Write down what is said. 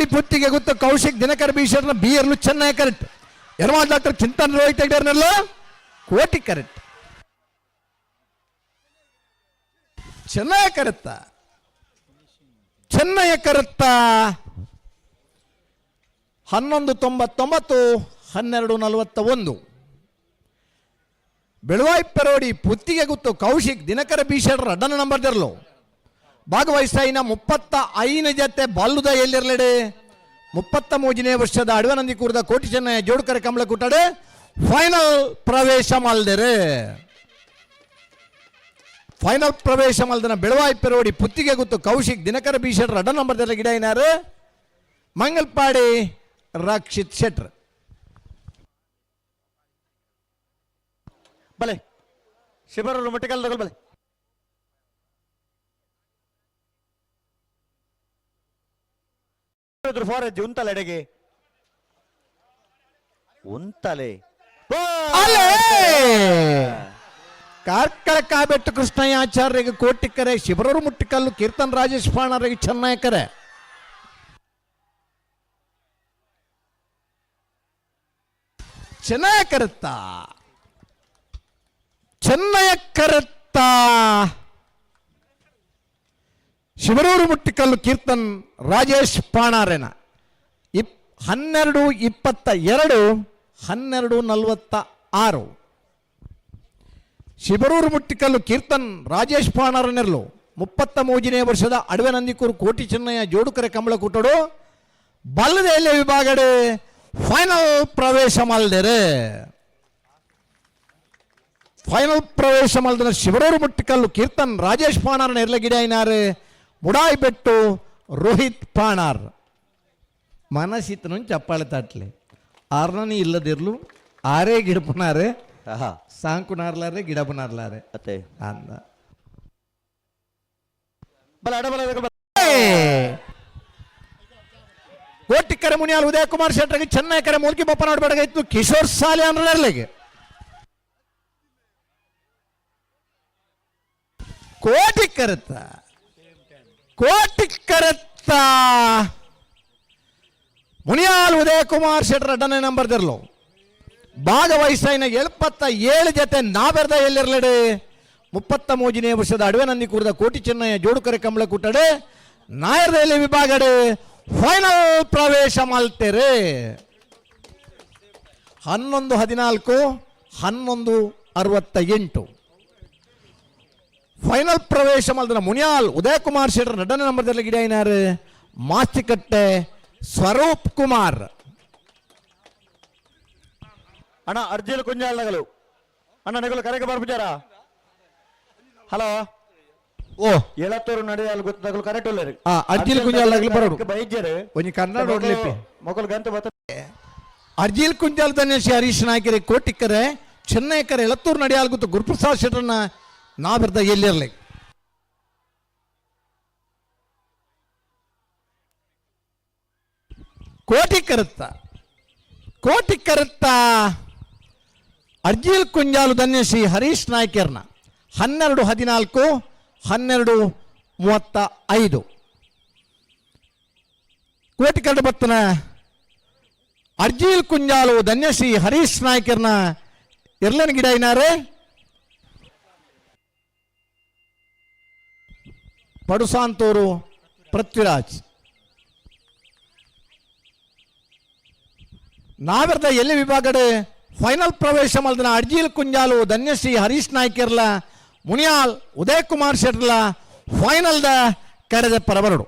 Perodi Puttige Guttu Kaushik Dinakar ಬೀಶರ್ನ B ಎರ್ಲು Chennai correct. Yermal doctor Chintan Rohit ಹೆಗ್ಡೆರ್ನೆಲ್ಲ ಕೋಟಿ correct. Chennai ಕರೆತ್ತ, Chennaya ಕರೆತ್ತ. 11.99, 12.41. Beluvai ಪೆರೋಡಿ Puttige ಗುತ್ತು Kaushik Dinakar ಬೀಶರ್ ರಡ್ಡನ number ದಿರ್ಲು. ಭಾಗವಹಿಸ್ತಾಯಿನ 35 ಜತೆ ಬಲ್ಲುದ ಎಲ್ಲಿರಲೆಡೆ. 33ನೇ ವರ್ಷದ ಅಡವನಂದಿ ಕೂರ್ದ ಕೋಟಿ ಚೆನ್ನಯ್ಯ ಜೋಡ್ಕರೆ ಕಮಲ ಕೂಟಾಡೆ final ಪ್ರವೇಶ ಮಲ್ದೆರೆ. Final ಪ್ರವೇಶ ಮಲ್ದನ ಬೆಳವಾಯಿ ಪೆರೋಡಿ ಪುತ್ತಿಗೆ ಗುತ್ತು ಕೌಶಿಕ್ ದಿನಕರ ಬೀಶರ್ ರಡ್ಡ ನಂಬರ್ ಗಿಡ ಗಿಡಾಯಿನಾರು ಮಂಗಲ್ಪಾಡಿ ರಕ್ಷಿತ್ ಶೆಟ್ರ್. ಬಲೆ ಶಿಬರರು ಮುಟ್ಟಿಕಲ್ ತಗೊಳ್ ಬಲೆ. ಫಾರೆಜ್ ಉಂತಲೆ ಎಡೆಗೆ ಉಂತಲೆ. ಅಲ್ಲೇ ಕಾರ್ಕಳ ಕಾಬೆಟ್ಟು ಕೃಷ್ಣಯ್ಯಾಚಾರ್ಯರಿಗೆ ಕೋಟಿಕ್ಕರೆ, ಶಿಬರೂರು ಮುಟ್ಟಿಕಲ್ಲು ಕೀರ್ತನ್ ರಾಜೇಶ್ ಪಾಣರಿಗೆ ಚೆನ್ನಯಕರೆ. ಚೆನ್ನಯ ಕರೆತ್ತ, ಚೆನ್ನಯ ಕರೆತ್ತ. ಶಿಬರೂರು ಮುಟ್ಟಿಕಲ್ಲು ಕೀರ್ತನ್ ರಾಜೇಶ್ ಪಾಣಾರೇನ. 12.22, 12.46. ಶಿಬರೂರು ಮುಟ್ಟಿಕಲ್ಲು ಕೀರ್ತನ್ ರಾಜೇಶ್ ಪಾಣಾರನೆರ್ಲು. 33ನೇ ವರ್ಷದ ಅಡವೆ ನಂದಿಕೂರು ಕೋಟಿ ಚೆನ್ನಯ್ಯ ಜೋಡುಕರೆ ಕಂಬಳ ಕೂಟಡು ಬಲ್ಲದೆಲೆ ವಿಭಾಗಡೆ ಫೈನಲ್ ಪ್ರವೇಶ ಮಲ್ದೆರೆ. ಫೈನಲ್ ಪ್ರವೇಶ ಮಲ್ದನ ಶಿಬರೂರು ಮುಟ್ಟಿಕಲ್ಲು ಕೀರ್ತನ್ ರಾಜೇಶ್ ಪಾಣಾರನ ಎರ್ಲಗಿಡ అయినారు ಮುಡಾಯಿ ಬೆಟ್ಟು ರೋಹಿತ್ ಪಾಣಾರ್. ಮನಸ್ಸಿತ್ತು ಚಪ್ಪಾಳೆ ತಟ್ಲೆ. ಆರ್ನನಿ ಇಲ್ಲದಿರ್ಲು ಆರೇ ಗಿಡಪುನಾರೆ, ಸಾಂಕುನಾರ್ಲಾರೆ, ಗಿಡಪುನಾರ್ಲಾರೆ. ಅತ್ತೆ. ಅಂದ. ಬಲ ಅಡ ಬಲ ತಗೊಳ್ ಬಲೆ. ಕೋಟಿಕ್ಕರೆ ಮುನಿಯಾಲ್ ಉದಯ ಕುಮಾರ್ ಶೆಟ್ಟರಿಗೆ ಚೆನ್ನೈ ಕರೆ ಮೂಲ್ಕಿ ಬೊಪ್ಪನ ಇತ್ತು ಕಿಶೋರ್ ಸಾಲಿ ಅಂದ್ರೆ ಕೋಟಿ ಕರೆತ್ತ, ಕೋಟಿ ಕರೆತ್ತ. ಮುನಿಯಾಲ್ ಉದಯ ಕುಮಾರ್ ಶೆಟ್ಟರ್ ಅಡ್ಡನೇ ನಂಬರ್ ದಿರ್ಲು. ಭಾಗವಹಿಸ್ತಾಯಿನ 77 ಜೊತೆ ನಾವೆರ್ದ ಎಲ್ಲಿರ್ಲಡೆ. 33ನೇ ವರ್ಷದ ಅಡವೆ ನಂದಿ ಕೂರ್ದ ಕೋಟಿ ಚೆನ್ನಯ್ಯ ಜೋಡುಕರೆ ಕಂಬಳ ಕೂಟಡೆ ನಾಯರ್ದಲ್ಲಿ ವಿಭಾಗಡೆ ಫೈನಲ್ ಪ್ರವೇಶ ಮಲ್ತೇರೆ. 11.14, 11.68. ಫೈನಲ್ ಪ್ರವೇಶ ಮಲ್ದನ ಮುನಿಯಾಲ್ ಉದಯಕುಮಾರ್ ಶೆಟ್ಟರ್ ನಡನ ನಂಬರ್ದಲ್ಲಿ ಗಿಡ ಮಾಸ್ತಿಕಟ್ಟೆ ಸ್ವರೂಪ್ ಕುಮಾರ್. ಅಣ್ಣ, ಅರ್ಜಿಲು ಕುಂಜಾಲ್ ನಗಲು. ಅಣ್ಣ, ನಗಲು ಕರೆಗೆ ಬರ್ಬಿಟ್ಟಾರ? ಹಲೋ. ಓ. ಎಳತ್ತೂರು ನಡೆಯಲು ಗೊತ್ತಾಗಲು ಕರೆಕ್ಟ್ ಉಳ್ಳರು. ಅರ್ಜಿಲ್ ಕುಂಜಾಲ್ ನಗಲು ಬರೋಡು. ಬೈಜರು. ಒಂಜಿ ಕನ್ನಡ ನೋಡ್ಲಿಪ್ಪಿ. ಮೊಗಲ್ ಗಂತ ಬತ್ತ. ಅರ್ಜಿಲ್ ಕುಂಜಾಲ್ ಧನ್ಯಶ್ರೀ ಹರೀಶ್ ನಾಯ್ಕರೆ ಕೋಟಿಕ್ಕರೆ ಚೆನ್ನೈಕರೆ ಎಳತ್ತೂರು ನಡೆಯಾಲ್ ಗೊತ್ತು ಗುರುಪ್ರಸಾದ್ ಶೆಟ್ಟರ್ನ ನಾವಿರ್ದ ಎಲ್ಲಿರ್ಲಿ. ಕೋಟಿ ಕರುತ್ತ, ಕೋಟಿ ಕರುತ್ತ. ಅರ್ಜಿಲ್ ಕುಂಜಾಲು ಧನ್ಯಶ್ರೀ ಹರೀಶ್ ನಾಯ್ಕರ್ನ. 12.14, 12.35. ಕೋಟಿ ಕರಡು ಬತ್ತನ ಅರ್ಜಿಲ್ ಕುಂಜಾಲು ಧನ್ಯಶ್ರೀ ಹರೀಶ್ ನಾಯ್ಕರ್ನ ಎರ್ಲನ್ ಗಿಡ ಐನಾರೆ ಪಡುಸಾಂತೂರು ಪೃಥ್ವಿರಾಜ್. ನಾವೆರ್ದ ಎಲ್ಲಿ ವಿಭಾಗಡೆ ಫೈನಲ್ ಪ್ರವೇಶ ಮಲ್ದನ ಅರ್ಜಿಲ್ ಕುಂಜಾಲು ಧನ್ಯಶ್ರೀ ಹರೀಶ್ ನಾಯ್ಕರ್ಲ ಮುನಿಯಾಲ್ ಉದಯ್ ಕುಮಾರ್ ಶೆಟ್ಟರ್ಲ ಫೈನಲ್ದ ಕರೆದ ಪರಬರಡು.